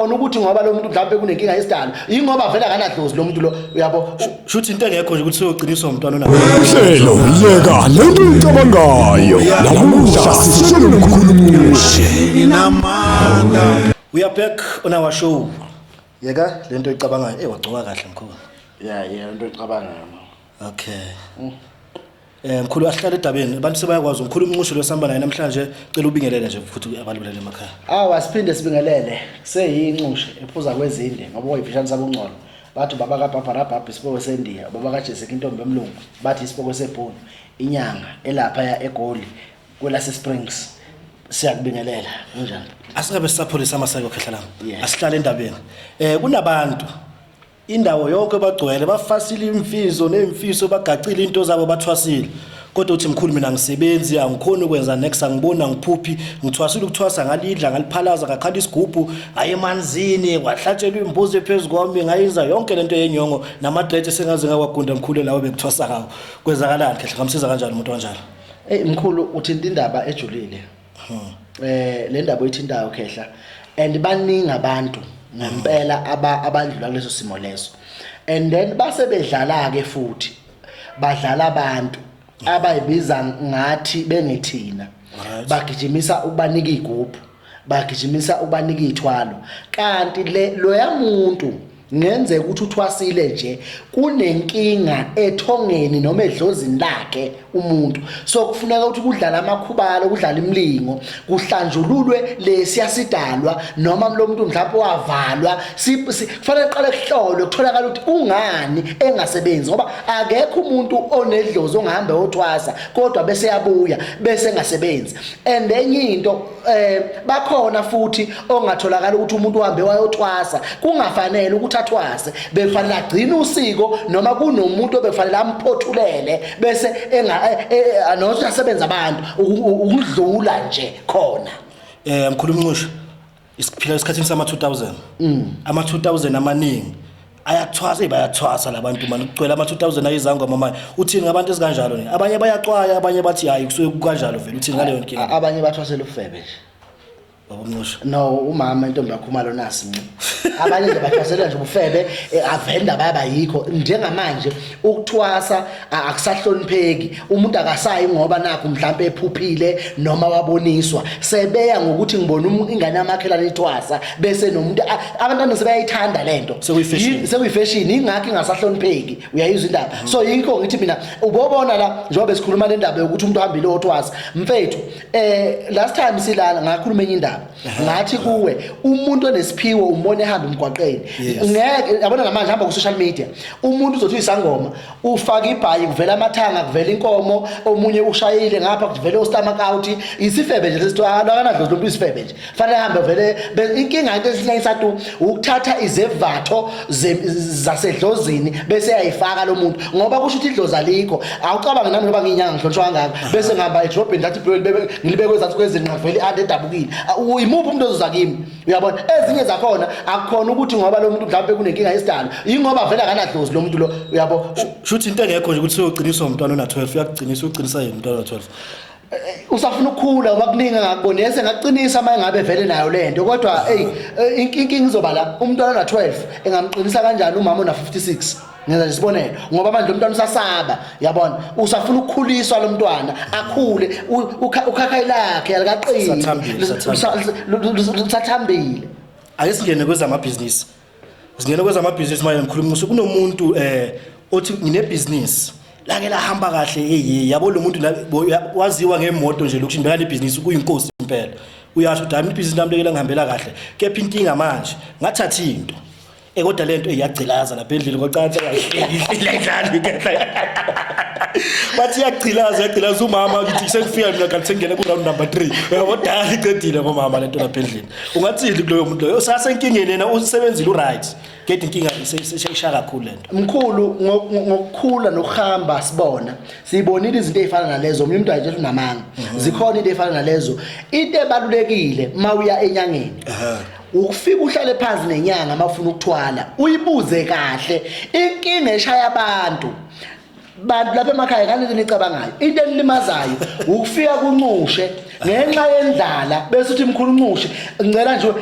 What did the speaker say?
Akukhona ukuthi ngoba lo muntu mhlawumbe kunenkinga yesidalo, yingoba vele akanadlozi lo muntu lo, uyabo. Shuthi into engekho nje ukuthi uyoqiniswa umntwana ona. Uhlelo yeka lento uyicabangayo namuhla sihlelo nomkhulu Ncushe. We are back on our show. Yeka lento oyicabangayo. Eh, wagcoka kahle mkhulu. Yeah, into oyicabangayo. Okay. Mkhulu, asihlale edabeni. Abantu sebayakwazi umkhulu uMnqusho lo sihamba naye namhlanje. Cela ubingelele nje futhi abantu balele emakhaya. Awu, asiphinde sibingelele. Kuseyinxushe ephuza kwezinde ngoba oyifishane sabungcono. Bathi baba kaBhabharabhabha isipoko seNdiya, baba kaJessica intombi yomlungu, bathi isipoko sebhunu, inyanga elapha ya eGoli kwelase Springs. Siyakubingelela. Kunjani? Asikabe sisapholisa amaseko, khehla lami. Yeah. Asihlale endabeni. Kunabantu indawo yonke bagcwele, bafasile imfiso nemfiso, bagacile into zabo, bathwasile, kodwa uthi, "Mkhulu, mina ngisebenzi, angikhoni ukwenza next, angiboni, angiphuphi, ngithwasile ukuthwasa, ngalidla, ngaliphalaza, ngakhala isigubhu, ngaye emanzini, kwahlatshelwa imbuzi phezu kwami, ngayenza yonke lento yenyongo namadrede, sengaze ngakwagunda, mkhulu, lawo bekuthwasa ngawo. Kwenzakalani, khehla? Ngamsiza kanjani umuntu kanjalo?" Ey mkhulu, uthinta indaba ejulile. Le ndaba oyithintayo, khehla, and baningi abantu ngempela abandlula kuleso simo leso. And then base bedlala ke futhi. Badlala abantu abayibiza ngathi bengethina. Bagijimisa ukubanika igubhu, bagijimisa ukubanika ithwalo, kanti le loya muntu ngenzeka ukuthi uthwasile nje, kunenkinga ethongeni noma edlozini lakhe umuntu. So kufuneka ukuthi kudlala amakhubalo, kudlala imlingo, kuhlanjululwe lesiya sidalwa noma lo muntu mhlawumbe wavalwa. Kufanele kuqale kuhlolwe, kutholakala ukuthi kungani engasebenzi, ngoba akekho umuntu onedlozi ongahambe othwasa kodwa bese yabuya bese engasebenzi. And enye into, bakhona futhi ongatholakala ukuthi umuntu uhambe wayothwasa kungafanele ukuthi athwase, bekufanele agcine usiko noma kunomuntu obekufanele amphothulele bese enga nokuthi asebenza abantu ukudlula nje khona. Mkhulu Mnqusho, isiphila esikhathini sama 2000, ama 2000 amaningi ayathwasa. Bayathwasa labantu manje, kugcwele ama 2000 ayizangoma manje. Uthini ngabantu ezikanjalo ne? Abanye bayacwaya, abanye bathi hayi, kusuke kukanjalo vele. Uthini ngaleyo nkinga? Abanye bathwasela ufebe nje. Baba Mnqusho. No, umama intombi yakhumalo nasi nci. Abanye nje bathwasela nje ubufebe, avenda bayaba yikho. Njengamanje ukuthwasa akusahlonipheki. Umuntu akasayi ngoba nakho mhlambe ephuphile noma waboniswa, sebeya ngokuthi ngibona ingane yamakhelwane ithwasa, bese nomuntu abantwana sebayayithanda lento. Sekuyi-fashion. Sekuyi-fashion, ingakho ingasahlonipheki, uyayizwa indaba? So yikho ngithi mina ubobona la njengoba besikhuluma le ndaba yokuthi umuntu uhambile othwasa, mfethu, last time silala ngakhuluma enye indaba, ngathi kuwe umuntu onesiphiwo umbone ehamba emgwaqeni. Ngeke yabona namanje, hamba ku social media, umuntu uzothi uyisangoma, ufaka ibhayi, kuvela amathanga, kuvela inkomo, omunye ushayile ngapha, kuvela ustomach out, isifebe nje lesithiwa akanadlozi lo muntu, isifebe nje, fanele hambe vele. Inkinga into esihlanyisa tu ukuthatha izevatho zasedlozini bese yayifaka lo muntu, ngoba kusho ukuthi idlozi alikho. Awucabange nami ngoba ngiyinyanga, ngihlonishwa kangaka, bese ngihamba edrobheni, ngathi ibhulukwe ngilibeke ezansi kwezinqa, kuvele i-andi edabukile. Imuphi umuntu ozoza kimi, uyabona? Ezinye zakhona akukhona ukuthi ngoba lo muntu mhlawumbe kunenkinga yesidalo, yingoba vele akanadlozi lo muntu lo, uyabo. Shuthi into engekho nje ukuthi uyoqiniswa umntwana ona 12, uyakuqinisa, uqinisa yena umntwana ona 12? Usafuna ukukhula ngoba kuningi angakuboni, ese ngaqinisa uma engabe vele nayo lento, kodwa hey, inkinga izoba la, umntwana ona 12 engamqinisa kanjani umama ona 56? Ngenza nje isibonelo, ngoba manje lo mntwana usasaba, yabona, usafuna ukukhuliswa lo mntwana, akhule, ukhakhayi lakhe alikaqini. Usathambile, usathambile. Lusathambile. Ake singene kwezamabhizinisi, singene kwezamabhizinisi manje, ngikhuluma ukuthi kunomuntu othi nginebhizinisi lake lahamba kahle, hey, yabo, lo muntu waziwa ngemoto nje lokhu beka nebhizinisi, kuyinkosi impela. Uyasho ukuthi hayi, ibhizinisi lami leke langihambela kahle, kepha inkinga manje ngathatha into, kodwa lento iyagcilaza lapha endlini kocansi, kahle kahle, bathi iyagcilaza, iyagcilaza umama. Ngithi sengifika mina kanti sengingena ku-round number 3, uyabo, dala icedile ngomama lento lapha endlini. Ungathini kuloyo muntu loyo usasenkingeni? Yena usebenzile, u-right, kodwa inkinga iseshaya kakhulu lento. Mkhulu, ngokukhula nokuhamba sibona, siyibonile izinto ey'fana nalezo. Omunye umuntu ayitshela unamanga, zikhona into ey'fana nalezo. Into ebalulekile uma uya enyangeni ukufika uhlale phansi nenyanga uma ufuna ukuthwala, uyibuze kahle inkinga eshaya abantu. Bantu lapha emakhaya, kanti nicabangayo into enilimazayo ukufika kuncushe ngenxa yendlala, bese uthi, "Mkhulu Ncushe, ngicela nje."